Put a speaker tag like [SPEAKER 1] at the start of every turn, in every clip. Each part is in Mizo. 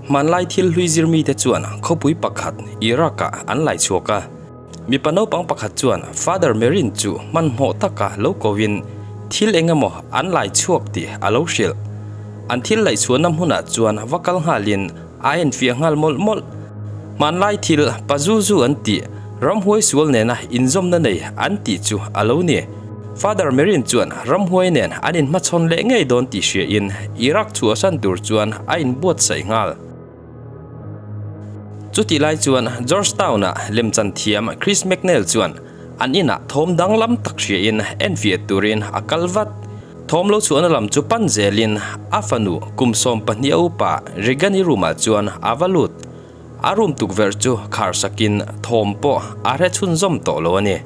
[SPEAKER 1] Hmanlai thil hlui zirmite chuan khawpui pakhat Iraq-ah an lai chhuak a. Mipa naupang pakhat chuan Father Merrin chu hmanhmawh taka lo kovin thil eng emaw an lai chhuak tih a lo hrilh. An thil laihchhuahna hmunah chuan va kal nghalin a enfiah nghal mawlh mawlh. Hmanlai thil Pazuzu an tih, ramhuai sual nena inzawmna nei an tih chu a lo ni. Father Merrin chuan ramhuai nen an inhmachhawn leh ngei dawn tih hriain Iraq chhuahsan tur chuan a inbuatsaih nghal. Chutih lai chuan Georgetown-a lemchan thiam Chris McNeil chuan an inah thawm danglam tak hriain enfiah turin a kal vat. Thawm lo chhuahna lam chu pan zelin a fanu kum 12 a upa Regani room-ah chuan a va lut. A room tukverh chu khar sakin thawm pawh a hre chhunzawm tawh lo a ni.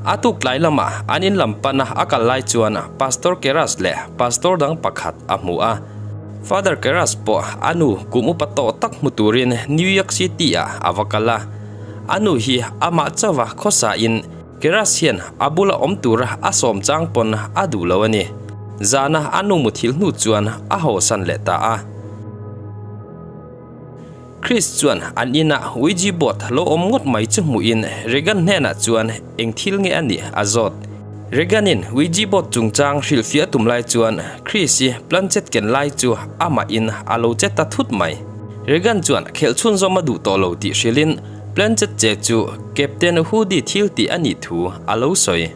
[SPEAKER 1] A tuk tlai lamah an in lam pana a kal lai chuan Pastor Keras leh Pastor dang pakhat a hmu a. Father Keras pawh a nu kum upa tawh tak hmu turin New York City-ah a va kal a. A nu hi amah chauha khawsain Keras hian a bula awm tura a sawm chang pawn a duh lo a ni. Zana a nu muthilh hnu chuan a hawsan leh ta a. Chris chuan an inah Ouija board lo awm ngawt mai chu hmuhin Regan hnenah chuan eng thil nge a nih a zawt. Regan-in Ouija board chungchang hrilhfiah tum lai chuan Chris-i planchet ken lai chu amahin a lo che ta thut mai. Regan chuan khelh chhunzawm a duh tawh lo tih hrilhin planchet che chu Captain Hoodie thil tih a nih thu a lo sawi.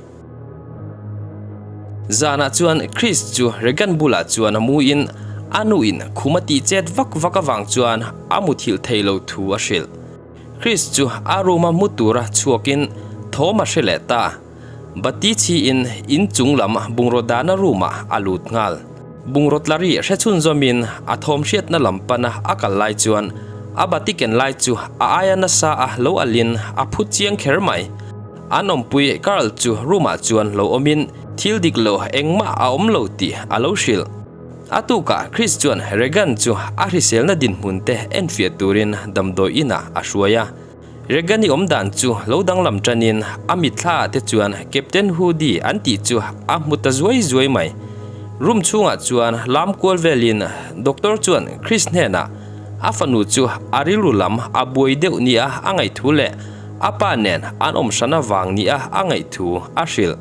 [SPEAKER 1] Zanah chuan Chris chu Regan bulah chuan a muin a nuin khum a tih chet vak vak avang chuan a muthilh thei lo thu a hrilh. Chris chu a room a mu tura chhuakin thawm a hre leh ta. Bati chhiin in chung lam bungraw dahna room ah a lut nghal. Bungraw tlari hre chhunzawmin a thawm hriatna lam pana a kal lai chuan a bati ken lai chu a aia nasa a lo alhin a phu chiang kher mai. An awmpui Carl chu room ah chuan lo awmin thil dik lo engmah a awm lo tih a lo hrilh. A tukah Chris chuan Regan chu a hriselna dinhmun te enfiah turin damdawi inah a hruai a. Regan-i awm dan chu lo danglam tanin a mitthla ah te chuan Captain Hoodie an tih chu a hmu ta zuai zuai mai. Room chhungah chuan lam kual velin doctor chuan Chris hnenah a fanu chu a rilru lam a buai deuh nia a ngaih thu leh A pa nen an awm hran avang nia a ngaih thu a hrilh.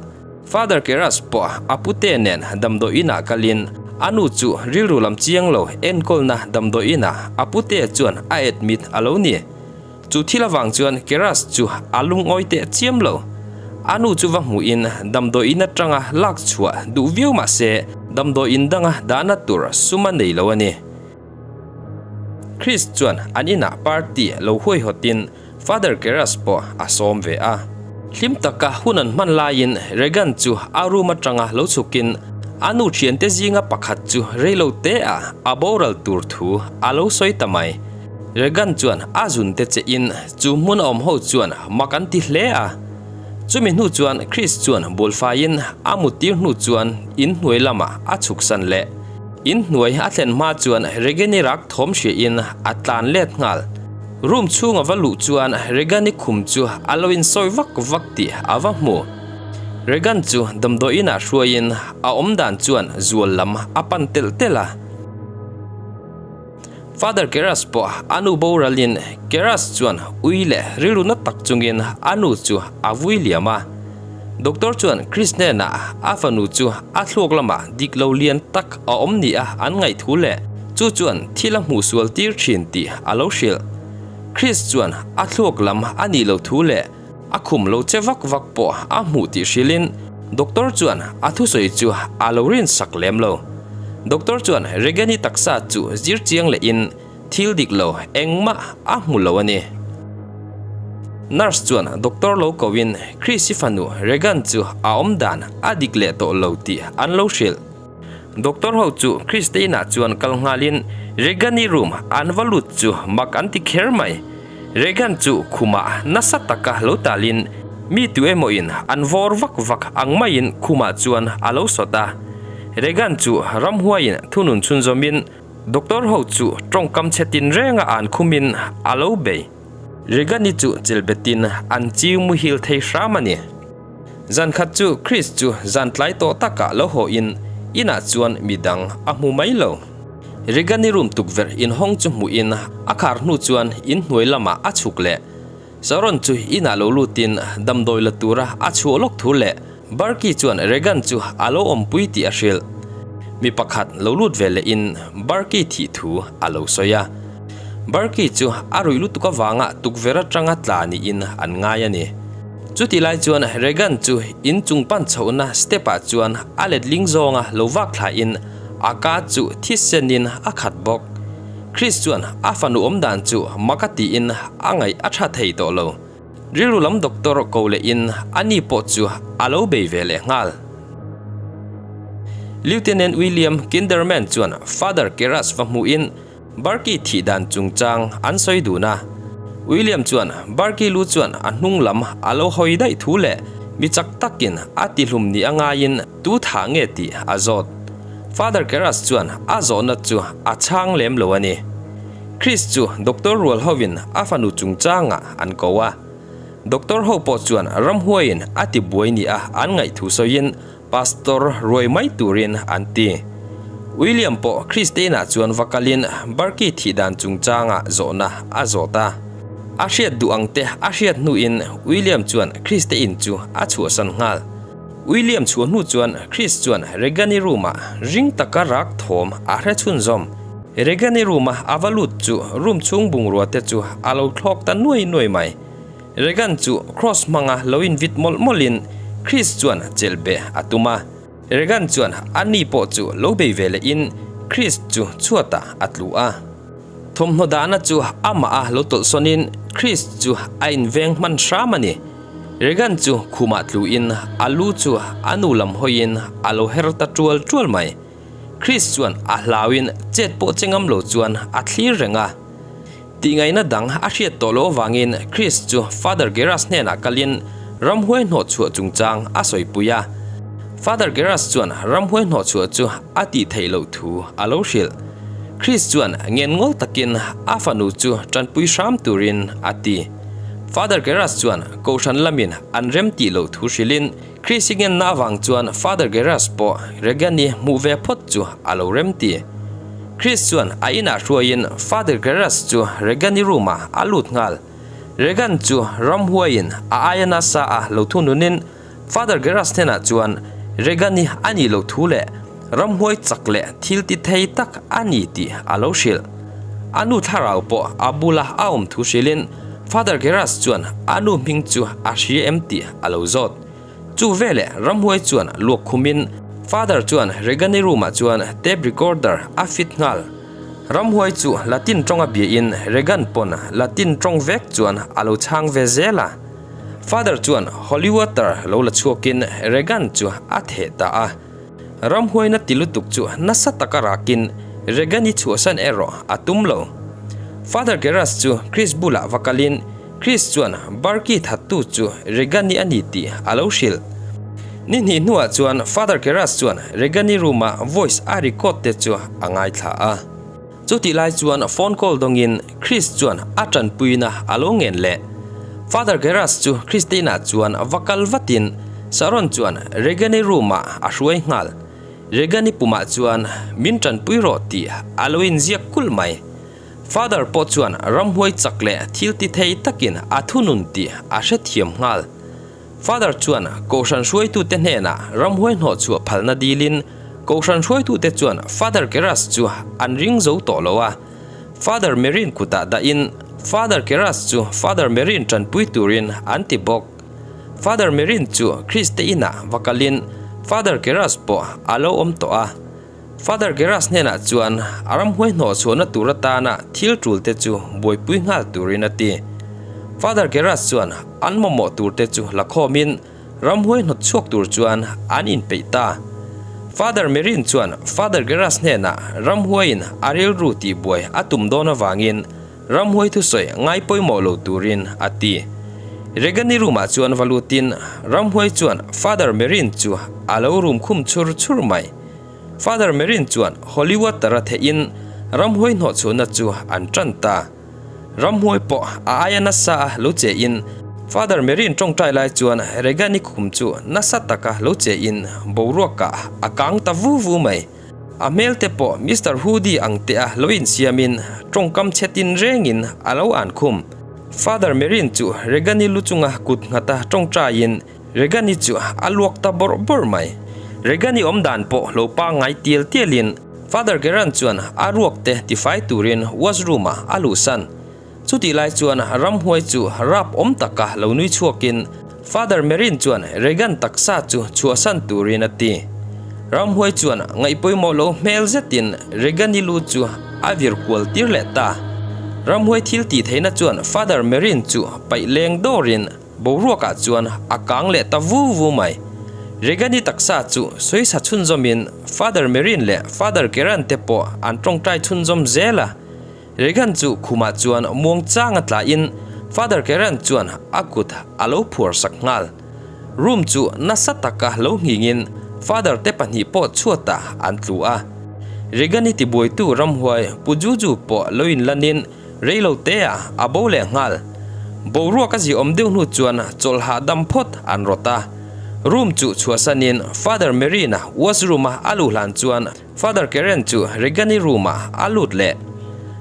[SPEAKER 1] Father Keras pawh a pute nen damdawi inah kalin a nu chu rilru lam chiang lo enkawlna damdawi inah a pute chuan a admit a lo ni. Chu thil avang chuan Keras chu a lungawi teh chiam lo. A nu chu va hmuhin damdawi in atanga lak chhuah duh viau mah se damdawi in danga dahna tur sum a nei lo a ni. Chris chuan an inah party lo huaihawtin Father Karras pawh a sawm ve a. Hlim taka hun an hman laiin Regan chu a room atanga lo chhukin a nu thiante zinga pakhat chu reilo te ah a boral tur thu a lo sawi ta mai. Regan chuan a zun te che in chu hmun a awm ho chuan mak an ti hle a. Chumi hnu chuan Chris chuan bulfaiin a muttir hnu chuan in hnuai lamah a chhuksan leh. In hnuai a thlen hma chuan Regeni rak thawm hriain a tlan let nghal. Room chhung a va luh chuan Regan-i khum chu a lo insawi vak vak tih a va hmu. Regan chu damdawi inah hruaiin a awm dan chuan zual lam a pan telh telh a. Father Karras pawh a nu boralin Karras chuan ui leh rilru na tak chungin a nu chu a vui liam a. Doctor chuan Chris hnenah a fanu chu a thluak lamah dik lo lian tak a awm nia an ngaih thu leh chu chuan thil a hmuh sual tir thin tih a lo hrilh. Chris chuan a thluak lam a nih loh thu leh a khum lo che vak vak pawh a hmuh tih hrilhin doctor chuan a thusawi chu a lo rinsak lem lo. Doctor chuan Regani taksa chu zir chiang lehin Thil dik lo engmah a hmu lo a ni. Nurse chuan doctor lo koin Chris-i fanu Regan chu a awm dan a dik leh tawh lo tih an lo hrilh. Doctor ho chu Chris te inah chuan kal nghalin Regan-i room an va lut chu mak an ti kher mai. Regan chu khumah nasa taka lo talin mi tu emawin an vawr vak vak ang maiin khumah chuan a lo sawt a. Regan chu ramhuaiin thunun chhunzawmin Doctor ho chu tawngkam chhe tin renga an khumin a lo bei. Regani chu chelbetin an chiu muhil thei hram a ni. Zan khat chu Chris chu zan tlai tawh takah lo haw in inah chuan midang a hmu mai lo. Regan-i room tukverh inhawng chu hmuhin a khar hnu chuan inhnuai lamah a chhuk leh. Sharon chu inah lo lutin damdawi la tura a chhuah lawk thu leh Barky chuan Regan chu a lo awmpui tih a hrilh. Mi pakhat lo lut ve lehin Barky thih thu a lo sawi a. Barky chu a ruih lutuk avanga tukverh atanga tla niin an ngai a ni. Chutih lai chuan Regan chu in chung pan chhohna step ah chuan a letling zawnga lo vak thlain a ka chu thisenin a khat bawk. Chris chuan a fanu awmdan chu mak a tiin a ngaih a tha thei tawh lo. Rilru lam doctor ko lehin a ni pawh chu a lo bei ve leh nghal. Lieutenant William Kinderman chuan Father Karras va hmuhin Barky thih dan chungchang an sawi dun a. William chuan Barky lu chuan a hnung lam a lo hawi daih thu leh mi chak takin a tihlum ni a ngaiin tu thah nge tih a zawt. Father Karras chuan a zawhna chu a chhang lem lo a ni. Chris chu doctor rual hovin a fanu chungchangah an ko a. Doctor ho pawh chuan ramhuaiin a ti buai ni a an ngaih thu sawiin pastor ruai mai turin an ti. William pawh Chris te inah chuan va kalin Barky thih dan chungchangah zawhna a zawt a. A hriat duh ang te a hriat hnuin William chuan Chris te in chu a chhuahsan nghal. William chhuah hnu chuan Chris chuan Regan-i room-ah ring taka rak thawm a hre chhunzawm. Regan-i room-a a va lut chu room chhung bungrua te chu a lo thlawk ta nuai nuai mai. Regan chu cross hmanga lo invit mawlh mawlhin Chris chuan chelh beh a tum a. Regan chuan a ni pawh chu lo bei ve lehin Chris chu chhuatah a tlu a. Thawmhnaw dahna chu amah a lo tawlhsawnin Chris chu a inveng hman hram a ni. Regan chu khumah tluin a lu chu a nu lam hawiin a lo her ta tual tual mai. Chris chuan a hlauin chet pawh che ngam lo chuan a thlir reng a. Tihngaihna dang a hriat tawh loh avangin Chris chu Father Geras hnenah kalin ramhuai hnawhchhuah chungchang a sawipui a. Father Geras chuan ramhuai hnawhchhuah chu a tih theih loh thu a lo hrilh. Chris chuan ngenngawl takin a fanu chu tanpui hram turin a ti. Father Geras chuan Kohhran lamin an rem tih loh thu hrilhin Chris-i ngenna avang chuan Father Geras pawh Regan-i hmuh ve phawt chu a lo rem ti. Chris chuan a inah hruaiin Father Geras chu Regan-i room-ah a lut nghal. Regan chu ramhuaiin a aia nasa a lo thununin Father Geras hnenah chuan Regan-i a nih loh thu leh ramhuai chak leh thil ti thei tak a ni tih a lo hrilh. A nu thlarau pawh a bula a awm thu hrilhin Father Geras chuan a nu hming chu a hria em tih a lo zawt. Chu veleh ramhuai chuan luak khumin Father chuan Regan-i room-ah chuan tape recorder a fit nghal. Ramhuai chu Latin tawnga biain Regan pawn Latin tawng vek chuan a lo chhang ve zel a. Father chuan holy water lo la chhuakin Regan chu a theh ta a. Ramhuaina ti lutuk chu nasa taka rakin Regan-i chhuahsan erawh a tum lo. Father Karras chu Chris bulah va kalin Chris chuan Barky thattu chu Regan-i a ni tih a lo hrilh. Ni hnih hnuah chuan Father Karras chuan Regan-i room-a voice a record te chu a ngaithla a. Chutih lai chuan phone call dawngin Chris chuan a tanpuina a lo ngen leh. Father Karras chu Christina chuan va kal vatin Sharon chuan Regan-i room-ah a hruai nghal. Regan-i pumah chuan min tanpui rawh tih a lo inziak kulh mai. Father pawh chuan ramhuai chak leh thil ti thei takin a thunun tih a hrethiam nghal. Father chuan Kohhran hruaitute hnenah ramhuai hnawhchhuah phalna dilin Kohhran hruaitute chuan Father Karras chu an ring zo tawh lo a. Father Merin kutah dahin Father Karras chu Father Merin tanpui turin an ti bawk. Father Merin chu Kriste inah va kalin Father Karras pawh a lo awm tawh a. Father Karras hnenah chuan a ramhuai hnawhchhuahna tur atana thil tulte chu buaipui nghal turin a ti. Father Karras chuan an mamawh turte chu la khawmin ramhuai hnawt chhuak tur chuan an inpeih ta. Father Merin chuan Father Karras hnenah ramhuaiin a rilru tihbuai a tum dawn avangin ramhuai thusawi ngai pawimawh lo turin a ti. Regani room-ah chuan va lutin ramhuai chuan Father Merin chu a lo rum khum chhur chhur mai. Father Merin chuan holy water a theihin ramhuai hnawhchhuahna chu an tan ta. Ramhuai pawh a aia nasa a lo che in Father Merin tawngtai lai chuan Regani khum chu nasa taka lo che in boruakah a kang ta vu vu mai. A hmel te pawh Mister Hoodie ang te a lo insiamin tawngkam chhe tin rengin a lo an khum. Father Merrin chu Regan-i lu chunga kut nghata tawngtaiin Regan-i chu a luak ta bawrh bawrh mai. Regan-i awm dan pawh lo pangngai tial tialin Father Geran chuan a ruak te tifai turin washroom-ah a luhsan. Chutih lai chuan ramhuai chu rap awm taka lo nui chhuakin Father Merrin chuan Regan taksa chu chhuahsan turin a ti. Ramhuai chuan ngaihpawimawh lo hmel zetin Regan-i lu chu a vir kual tir leh ta. Ramhuai thil tih theihna chuan Father Merrin chu paih leng dawrin boruakah chuan a kang leh ta vu vu mai. Regan-i taksa chu sawisa chhunzawmin Father Merrin leh Father Keran te pawh an tawngtai chhunzawm zel a. Regan chu khumah chuan muang changa tlahin Father Karen chuan a kut a lo phuar sak nghal. Room chu nasa taka lo nghingin Father te pahnih pawh chhuatah an tlu a. Regan-i tibuaitu ramhuai Pu Juju pawh lo inlanin reilo teah a bo leh nghal. Boruak a ziawm deuh hnu chuan chawlh hahdam phawt an rawt a. Room chu chhuahsanin Father Marina washroom-a a luh hlan chuan Father Karen chu Regan-i room-ah a lut leh.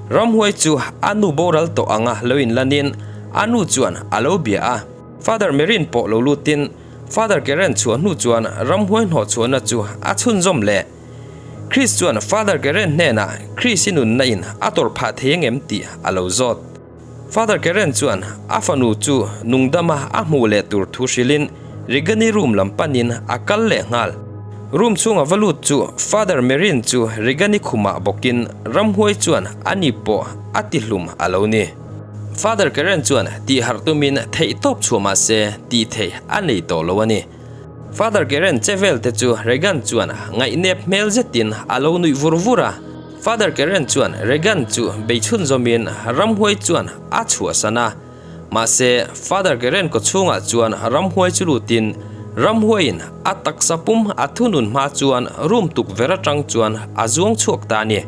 [SPEAKER 1] Ramhuai chu a nu boral tawh anga lo inlanin a nu chuan a lo bia a. Father Merin pawh lo lutin Father Karen chhuah hnu chuan ramhuai hnawhchhuahna chu a chhunzawm leh. Chris chuan Father Karen hnenah Chris-i nunna in a tawrh phah thei angem tih a lo zawt. Father Karen chuan a fanu chu nungdama a hmuh leh tur thu hrilhin Regan-i room lam panin a kal leh nghal. Room chhunga va lut chu Father Merin chu Regan-i khumah bawkin ramhuai chuan ani pawh a ti hlum a lo ni. Father Karen chuan tih harh tumin theihtawp chhuah mah se tih theih a nei tawh lo a ni. Father Karen che vel te chu Regan chuan ngaihnep hmel zetin a lo nuih vur vur a. Father Karen chuan Regan chu bei chhunzawmin ramhuai chuan a chhuahsan a. Mahse, Father Karen kawchhungah chuan ramhuai chu lutin ramhuaiin a taksa pum a thunun hma chuan room tukverh atang chuan a zuang chhuak ta a ni.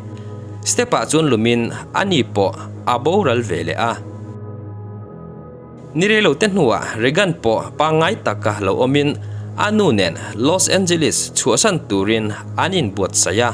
[SPEAKER 1] Step-ah chuan lumin ani pawh a boral ve leh a. Ni reilo te hnuah Regan pawh pangngai taka lo awmin a nu nen Los Angeles chhuahsan turin an inbuatsaih a.